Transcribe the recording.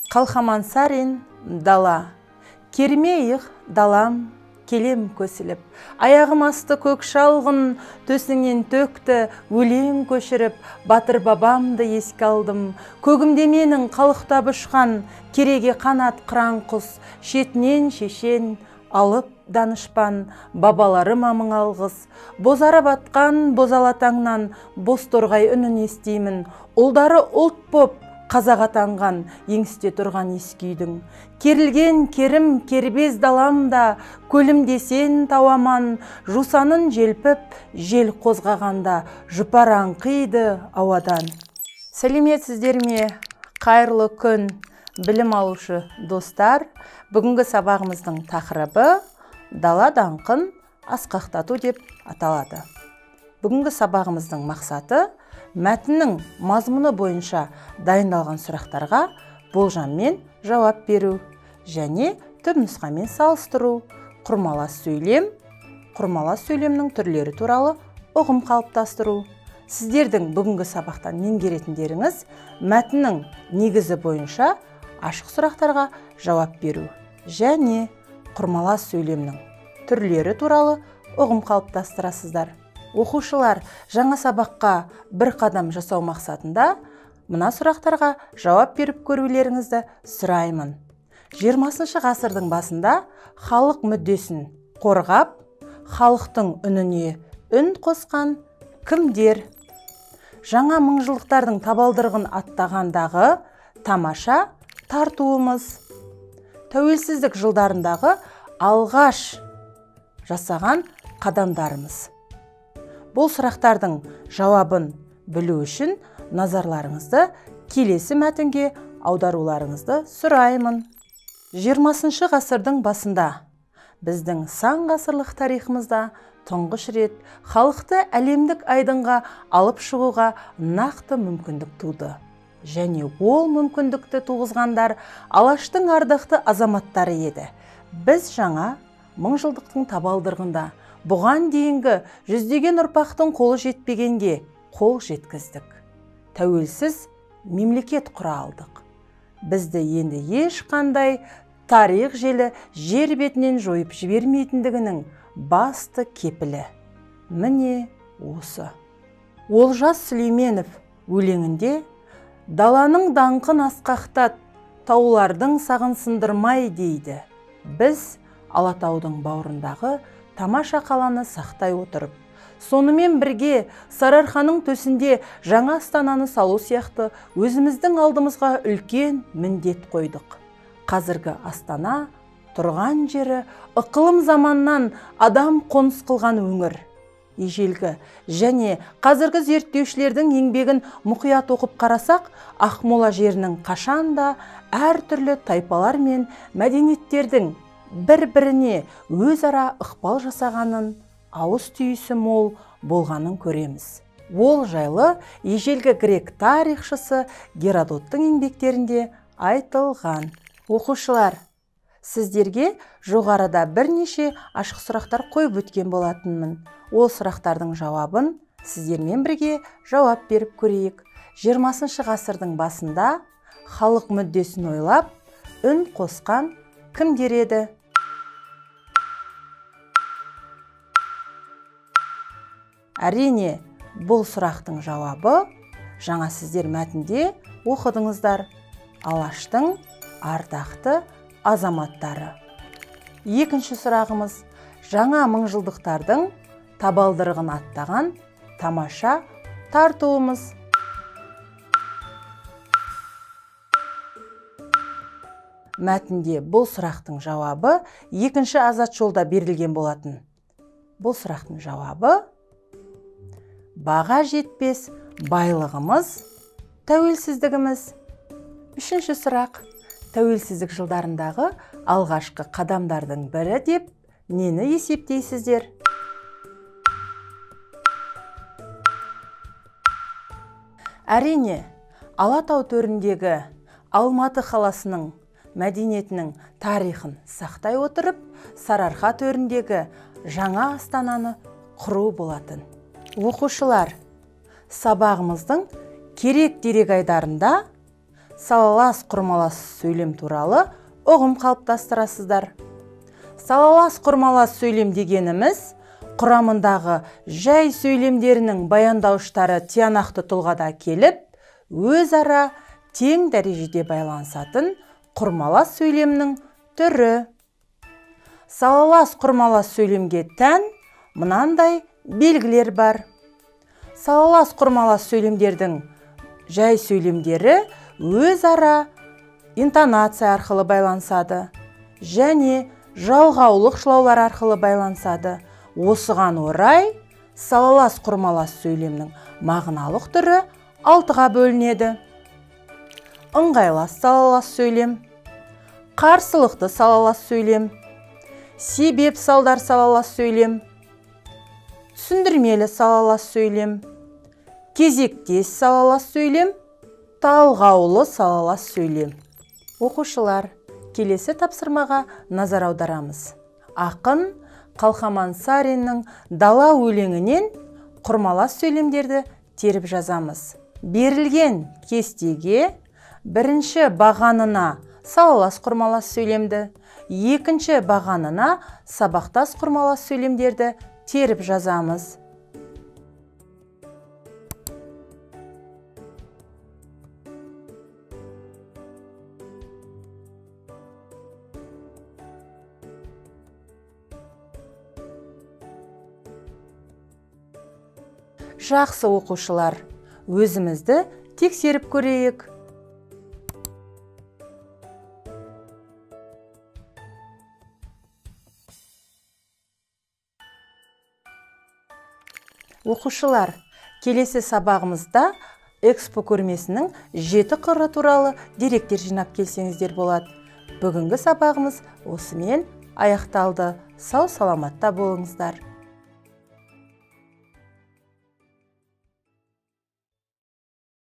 Қалқаман Сарин, дала. Кермейік далам, келем көсіліп. Аяғым асты көк шалғын, төсіңнен төкті, өлең көшіріп, батыр бабамды еске алдым. Көгімде менің қалықтап ұшқан, кереге қанат қыран құс, шетінен шешен, алып данышпан, бабаларыма мың алғыс. Бозарып атқан бозала таңнан, бозторғай үнін естимін. Ұлдары ұлт боп, қазақ атанған, еңісте тұрған ескі үйдің. Керілген керім кербез даламда, көлімде сен тауаман, жусанын желпіп, жел қозғағанда, жұпар аңқиды ауадан. Сәлеметсіздер ме? Қайырлы күн, білім алушы достар. Бүгінгі сабағымыздың тақырыбы дала даңқын асқақтату деп аталады. Бүгінгі сабағымыздың мақсаты мәтіннің мазмұны бойынша дайындалған сұрақтарға болжаммен жауап беру және түпнұсқамен салыстыру, құрмалас сөйлем, құрмалас сөйлемнің түрлері туралы ұғым қалыптастыру. Сіздердің бүгінгі сабақтан меңгеретіндеріңіз мәтіннің негізі бойынша ашық сұрақтарға жауап беру және құрмалас сөйлемнің түрлері туралы ұғым қалыптастырасыздар. Оқушылар, жаңа сабаққа бір қадам жасау мақсатында мына сұрақтарға жауап беріп көрулеріңізді сұраймын. 20 ғасырдың басында халық мүддесін қорғап, халықтың үніне үн қосқан кімдер? Жаңа мыңжылдықтардың табалдырығын аттағандағы тамаша тартуымыз. Тәуелсіздік жылдарындағы алғаш жасаған қадамдарымыз. Бұл сұрақтардың жауабын білу үшін назарларыңызды келесі мәтінге аударуларыңызды сұраймын. 20 ғасырдың басында біздің сан ғасырлық тарихымызда тұңғыш рет халықты әлемдік айдынға алып шығуға нақты мүмкіндік туды. Және ол мүмкіндікті туғызғандар Алаштың ардақты азаматтары еді. Біз жаңа мыңжылдықтың табалдырығында бұған дейінгі жүздеген ұрпақтың қолы жетпегенге қол жеткіздік. Тәуелсіз мемлекет құра алдық. Бізді енді ешқандай тарих желі жер бетінен жойып жібермейтіндігінің басты кепілі. Міне осы. Олжас Сүлейменов өлеңінде даланың даңқын асқақтат, таулардың сағын сындырмай дейді. Біз Алатаудың бауырындағы тамаша қаланы сақтай отырып, сонымен бірге Сарыарқаның төсінде жаңа астананы салу сияқты өзіміздің алдымызға үлкен міндет қойдық. Қазіргі астана тұрған жері ықылым заманнан адам қоныс қылған өңір. Ежелгі және қазіргі зерттеушілердің еңбегін мұқият оқып қарасақ, Ақмола жерінің қашанда әртүрлі тайпалар мен мәдениеттердің бір-біріне өзара ықпал жасағанын, ауыз түйісі мол болғанын көреміз. Ол жайлы ежелгі грек тарихшысы Геродоттың еңбектерінде айтылған. Оқушылар, сіздерге жоғарыда бірнеше ашық сұрақтар қойып өткен болатынмын. Ол сұрақтардың жауабын сіздермен бірге жауап беріп көрейік. 20 ғасырдың басында халық мүддесін ойлап, үн қосқан кімдер еді? Әрине, бұл сұрақтың жауабы жаңа сіздер мәтінде оқыдыңыздар. Алаштың ардақты азаматтары. Екінші сұрағымыз, жаңа мыңжылдықтардың табалдырығын аттаған тамаша тартуымыз. Мәтінде бұл сұрақтың жауабы екінші азат жолда берілген болатын. Бұл сұрақтың жауабы баға жетпес байлығымыз, тәуелсіздігіміз. Үшінші сұрақ, тәуелсіздік жылдарындағы алғашқы қадамдардың бірі деп нені есептейсіздер? Әрине, Алатау төріндегі Алматы қаласының мәдениетінің тарихын сақтай отырып, Сарыарқа төріндегі жаңа астананы құру болатын. Оқушылар, сабағымыздың керек дерек айдарында Салалас құрмалас сөйлем туралы ұғым қалыптастырасыздар. Салалас құрмалас сөйлем дегеніміз құрамындағы жай сөйлемдерінің баяндауыштары тиянақты тұлғада келіп, өзара тең дәрежеде байланысатын құрмалас сөйлемнің түрі. Салалас құрмалас сөйлемге тән мынандай белгілер бар. Салалас құрмалас сөйлемдердің жай сөйлемдері өзара интонация арқылы байланысады және жалғаулық шылаулар арқылы байланысады. Осыған орай салалас құрмалас сөйлемнің мағыналық түрі 6-ға бөлінеді. Ыңғайлас салалас сөйлем, қарсылықты салалас сөйлем, себеп салдар салалас сөйлем, түсіндірмелі салалас сөйлем, кезектес салалас сөйлем, талғаулы салалас сөйлем. Оқушылар, келесі тапсырмаға назар аударамыз. Ақын Қалқаман Сариннің Дала өлеңінен құрмалас сөйлемдерді теріп жазамыз. Берілген кестеге бірінші бағанына салалас құрмалас сөйлемді, екінші бағанына сабақтас құрмалас сөйлемдерді теріп жазамыз. Жақсы оқушылар, өзімізді тексеріп көрейік. Оқушылар, келесі сабағымызда Экспо көрмесінің 7 қыры туралы деректер жинап келсеңіздер болады. Бүгінгі сабағымыз осымен аяқталды. Сау саламатта болыңыздар.